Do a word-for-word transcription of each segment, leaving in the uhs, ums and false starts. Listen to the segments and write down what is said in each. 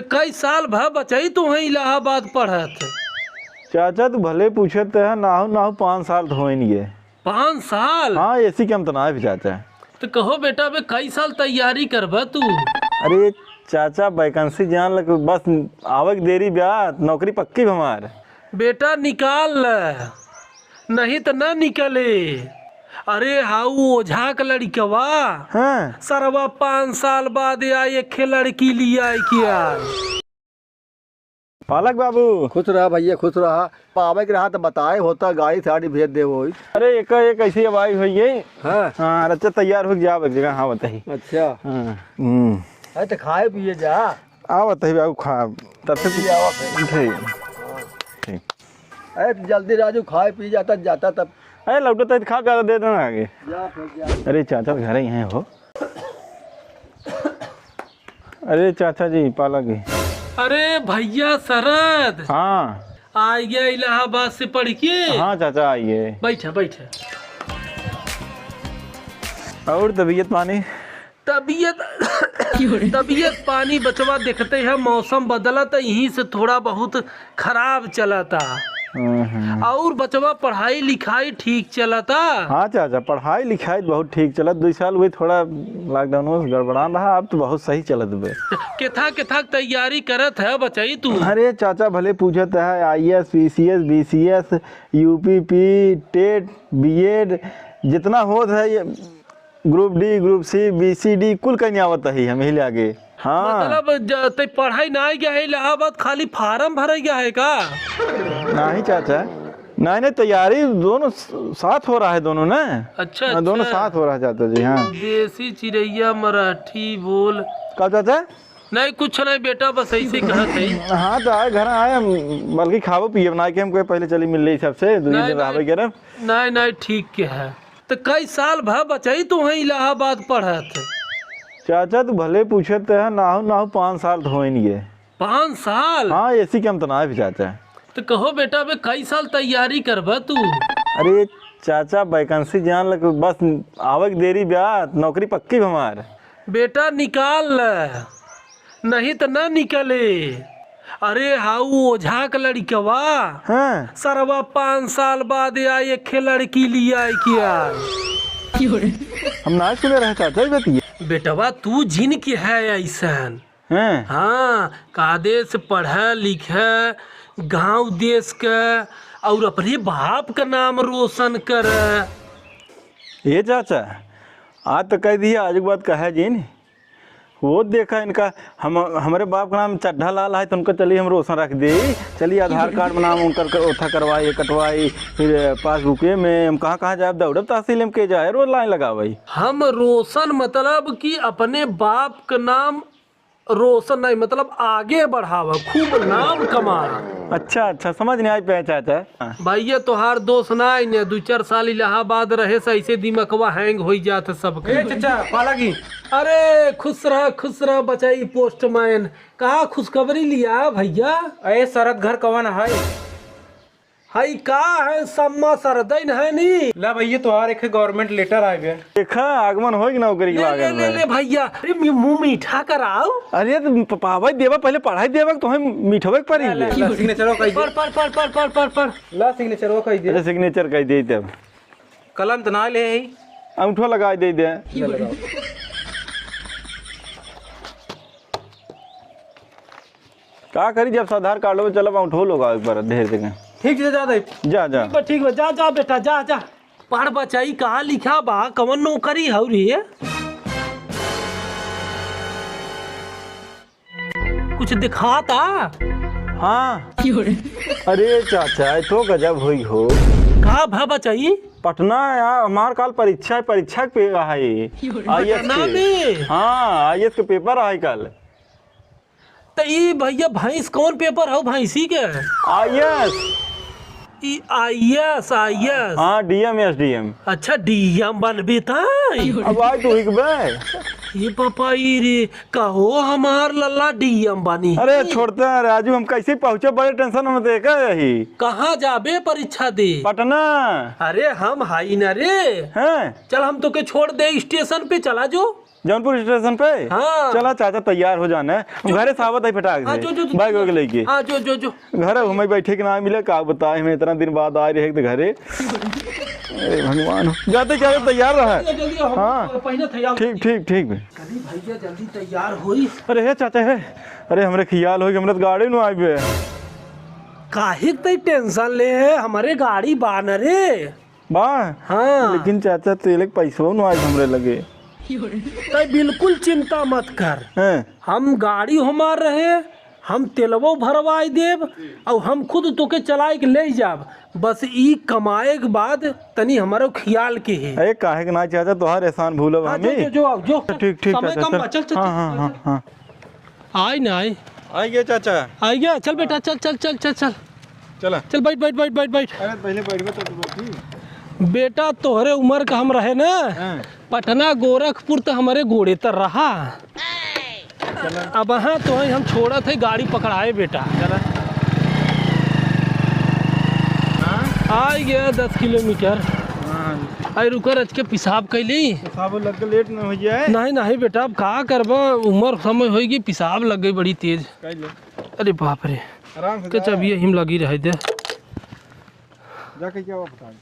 कई साल भ बचई तोहैं इलाहाबाद पढ़त? चाचा, तू भले पूछत है, नाहू नाहू पाँच साल तो होइन गे। पाँच साल? हाँ, एसी के हम तो ना भी चाचा। तो कहो बेटा, अबे कई साल तैयारी करबा तू? अरे चाचा, वैकेंसी जान लग, बस आवे के देरी बा, नौकरी पक्की बा हमार। बेटा, निकाल ले, नहीं त ना निकले। अरे हाउ ओझा के लड़िकवा, हाँ। सरवा पाँच साल बाद आए, एक लड़की लियाए के आए। पालक बाबू। खुश रहा भैया, खुश रहा। पावे के रहा तो बताए होता, गाड़ी साड़ी भेज दे वो। अरे एक, एक ऐसी आवाज हुई है। हाँ। हाँ, अच्छा तैयार हो गया, एक जगह, हाँ, बताई। अच्छा। हाँ। हम्म। अरे तो खाए पिए जा। आ बताई बाबू, खा, तब से पी आवा फिर। ठीक। ठीक। अरे तो जल्दी राजू, खाए पी जाता, जाता तब। अरे लौटो तो खा के दे देना आगे। जा फिर जा। अरे चाचा तो घर ही हैं हो। अरे चाचा जी, पालक जी। अरे भैया शरद। हाँ। आ गया इलाहाबाद से पढ़ के? हाँ चाचा, आइए। बैठा, बैठा। और तबीयत पानी? तबीयत, तबीयत पानी बचवा देखते हैं, मौसम बदलत, यहीं से थोड़ा बहुत खराब चलता। हम्म, हम्म। और बचवा पढ़ाई लिखाई ठीक चलता? हाँ चाचा, पढ़ाई लिखाई बहुत ठीक चलत। दो साल हुए थोड़ा lockdown में गड़बड़ान रहा, अब तो बहुत सही चलत बे। केथा केथा तैयारी करत है बचई तू? अरे चाचा भले पूछत है, IAS, PCS, BCS, UPP, TET, B Ed, जितना होत है ये group D, group C, BCD कुल कहीं आवत ही हम यही आगे। हाँ। मतलब ज-, ते पढ़ाई ना गया है इलाहाबाद, खाली फार्म भरे गया है का? नहीं चाचा, नहीं, नहीं, तैयारी दोनों स-, साथ हो रहा है दोनों ना। अच्छा, हाँ, दोनों अच्छा। साथ हो रहा है चाचा जी, हाँ। देसी चिरैया मराठी बोल। का चाचा? नहीं, कुछ नहीं बेटा, बस ऐसे ही कहत है। हाँ, तो आए, घर आए, हम बल्कि खाबो पिए ना कि हमको पहले चली मिल ली सबसे, दो नहीं, दिन रहबे नहीं। करब। नहीं, नहीं, ठीक के है। तो कई साल भ बचई तोहैं इलाहाबाद पढ़त? चाचा, तू भले पूछत है, नाहू नाहू पाँच साल तो होइन गे। पाँच साल? हाँ, एसी के हम तो ना भी चाचा। तो कहो बेटा, अबे कई साल तैयारी करबा तू? अरे चाचा, वैकेंसी जान लग, बस आवे के देरी बा, नौकरी पक्की बा हमार। बेटा, निकाल ले, नहीं त ना निकले। अरे, हाउ ओझा के लड़िकवा। हाँ। सरवा पाँच साल बाद आए, एक लड़की लियाए के आए। हम ना सुने रहे चाचा, ई बतिया। बेटवा, तू जिन के है अइसन। हाँ। हाँ, कायदे से पढ़े, लिखे, गाँव देश के, और अपने बाप का नाम रोशन करे। ए चाचा, आज तो कह दिया, आज के बाद कहे जिन। वो देखा इनका, हम, हमरे बाप का नाम चड्ढा लाल है, तो उनका चली हम रोशन रख दे। चली आधार कार्ड में नाम उनकर क-, ओथा करवाई, कटवाई, फिर पासबुके में हम कहाँ, कहाँ जाए, दौड़ब तहसील में के जाए, रोज लाइन लगावे। हम रोशन मतलब कि अपने बाप का नाम रोशन नहीं, मतलब आगे बढ़ावा, खूब नाम कमावा। अच्छा, अच्छा, समझ नहीं आई पे चाचा। भैया, तोहार दोष ना आई ने, दू चार साल इलाहाबाद रहे से ऐसे दिमकवा hang होई जात है सबके। ए चाचा, पाला की। अरे, खुश रह, खुश रह, बचाई पोस्टमैन। कहाँ खुशखबरी लिया भैया? अरे, शरद घर कवन है? हई का है, सम्मा सरदैन है नी? ला भैया, तोहार एक government letter आए बे। देखा, आगमन होई कि ना ओकरी के ले, ले, लागल ले, बा। ले भैया, अरे, मी-, मुँह मीठा कराओ। अरे, तो प-, पावै देबा, पहले पढ़ाई देबा, तोहे मीठवे के परी ला, बे। ला, ला, signature कई दे। पढ़, पढ़, पढ़। ला, signature कई दे। अच्छा, signature कई दे तब। कलम त ना ले आई। अंगूठो लगाई दे दे। ले लगाओ। का करी, जब से आधार कार्ड में चलब, अंगूठो लगावे के पड़त ढेर जगह। ठीक से जा दे। जा, जा। ठीक बा, ठीक बा, जा, जा बेटा, जा, जा। पढ़ बचाई, कहाँ लिखा बा, कवन नौकरी हौ रे? कुछ दिखाता? हाँ। अरे चाचा, ये तो गजब होई हो। का भा बचाई? पटना यार, हमार काल परीक्षा है, परीक्षा के पे-, है। आईएएस पटना के। में? हाँ, आईएएस के पेपर है काल। त ई भैया भैंस कौन पेपर हौ भैंसी के? आईएएस। ई आईएएस, आईएएस। हाँ, डीएम, एसडीएम। अच्छा, डीएम बनबे ताई? अब आई तू ही के बे। ये पापा ई रे, कहो हमार लल्ला डीएम बनी। अरे छोड़ते हैं राजू, हम कैसे पहुँचे बड़े tension में तो एक यही। कहाँ जाबे परीक्षा दे? पटना। अरे हम हाई न रे। हैं? चल हम तोके छोड़ दे station पे, चला जो। जौनपुर स्टेशन पे? हाँ। चला चाचा, तैयार हो जाना है, हम जो, घरे से आवत है फटाक हाँ, से, जो, जो, जो, बैग वैग लेके। हाँ, जो, जो, जो। घरे हमें बैठे के ना मिले, का बताए, हमें इतना दिन बाद आए रहे तो घरे। अरे भगवान, जाते जाते तैयार रहा। जल्दी, जल्दी, हम हाँ। पहले तैयार ठीक, होई। ठीक, ठीक। जल्दी भैया, जल्दी तैयार होई। अरे हे चाचा, हे, अरे हमरे खियाल होई कि हमरे तो गाड़ी न आइबे। काहे के तई tension ले है, हमरे गाड़ी बा न रे। बा? हाँ। लेकिन चाचा, तेल के पैसो न आज हमरे लगे। तै बिल्कुल चिंता मत कर। हैं। हम गाड़ी हमार रहे, हम तेलवो भरवाई देब, अउ हम खुद तोके चलाए के ले जाब। बस ई कमाए के बाद तनी हमारो खियाल के है। अरे काहे के ना चाचा, तोहार एहसान भूलब हाँ, जो, हमी। जो, जो, आओ, जो। ठीक, ठीक, समय चाचा, कम चल। बा, चल, चल, हाँ, चल, हाँ, चल, हाँ, चल। हाँ। आई ना आई। आई गया चाचा। आई गया, चल बेटा, चल, चल, चल, चल, चल। चला। चल, बैठ, बैठ, बैठ, बैठ, बैठ। अरे, पहले बैठबे तो तू बैठी। बेटा, तोहरे उम्र का हम रहे ना, हाँ। पटना, गोरखपुर तो हमरे गोड़े तर रहा। चला। अब हाँ तो है, हम छोड़त है, गाड़ी पकड़ाए बेटा। चला। हाँ? आ गया दस किलोमीटर। हाँ। अरे रुका, रच के पेशाब कैली। पेशाब लग के लेट न हो जाए। नहीं, नहीं बेटा, अब का करबा, उम्र समय होई कि पेशाब लग गई बड़ी तेज। कैले। अरे बाप रे। आराम से के जा। चाबी यही में लगी रहे दे। जाके क्या हुआ बता।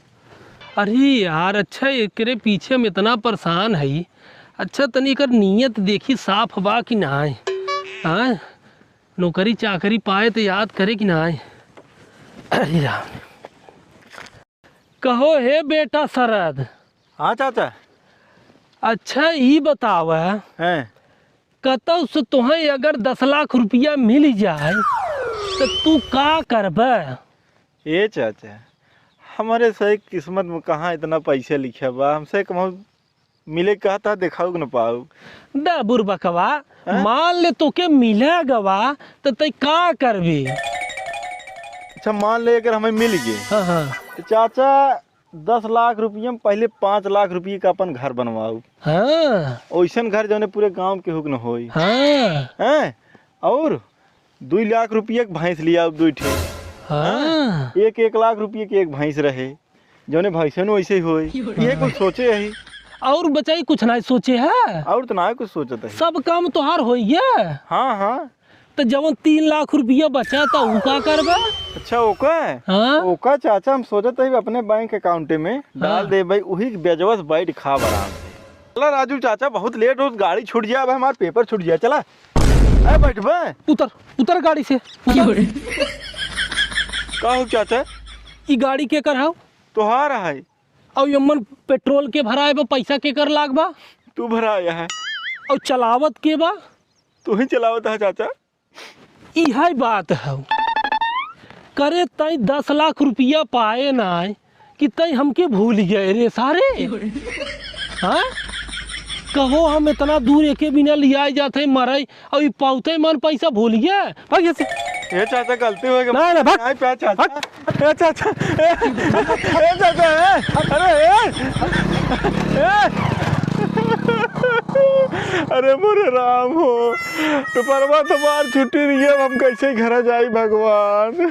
अरे यार, अच्छा एकरे पीछे हम इतना परेशान है। अच्छा तनी एकर नीयत देखी साफ बा कि नाय। हाँ? नौकरी चाकरी पाए तो याद करे कि नाय। अरे राम। कहो हे बेटा शरद। हाँ चाचा। अच्छा ई बतावा, हैं। कतौ से तोहें अगर दस लाख रुपया मिल जाए, तो तू का करबे? ए चाचा, हमरे सही किस्मत में कहाँ इतना पैसा लिखा बा? हमसे कहूँ मिले कहता देखाऊ के न पाऊ। दा बुरबकवा, हैं? मान ले तोके मिला गवा, तो तै का करबे? अच्छा, मान ले अगर हमें मिल गए, हाँ, हाँ। तो चाचा, दस लाख रुपया में पहले पाँच लाख रुपया का अपन घर बनवाऊ। हाँ। ओइसन घर जौने पूरे गांव के हुक न होई। हाँ। हैं? और दुई लाख रुपया के भैंस लियाऊ, दुई ठे। हाँ। हैं? एक, एक लाख रुपया के एक भैंस रहे, जौने भैंसन वैसे ही होई। ये कुछ सोचे यही। और बचाई कुछ ना सोचे है। और तो ना कुछ सोचत है। सब काम तोहार होई गया। हाँ, हाँ। तो जवन तीन लाख रुपया बचा था, उ का करबा? अच्छा, ओका? हाँ। ओका चाचा, हम सोचत हई अपने बैंक अकाउंट में डाल हाँ। देबे, उही ब्याजवा से बैठ खाब आराम से। चला राजू चाचा, बहुत लेट हो, गाड़ी छूट जाए, अब हमार पेपर छूट जाए। चला, ए बैठबे। उतर, उतर गाड़ी से, उतर। का हो चाचा? ई गाड़ी केकर हौ? तोहार है। और यमन पेट्रोल के भराए बा, पैसा केकर लाग बा? तू भराया है। और चलावत के बा? तू ही चलावत है चाचा। इहै बात हौ। करे तई दस लाख रुपया पाए नाय कि तई हमके भूल गए रे सारे। हाँ? कहो हम इतना दूर एके बिना लियाए जात है मरई, और ई पौते मन पैसा भूल गए। भाग यहाँ से। ए चाचा, गलती हो गई। ना, ना, भाग। नहीं प्या चाचा। भाग। ए चाचा, ए, ए चाचा, ए, अरे, ए, ए। अरे मोरे राम हो, तो परवा तो मार छुट्टी नहीं है, अब हम कैसे घर जाई भगवान।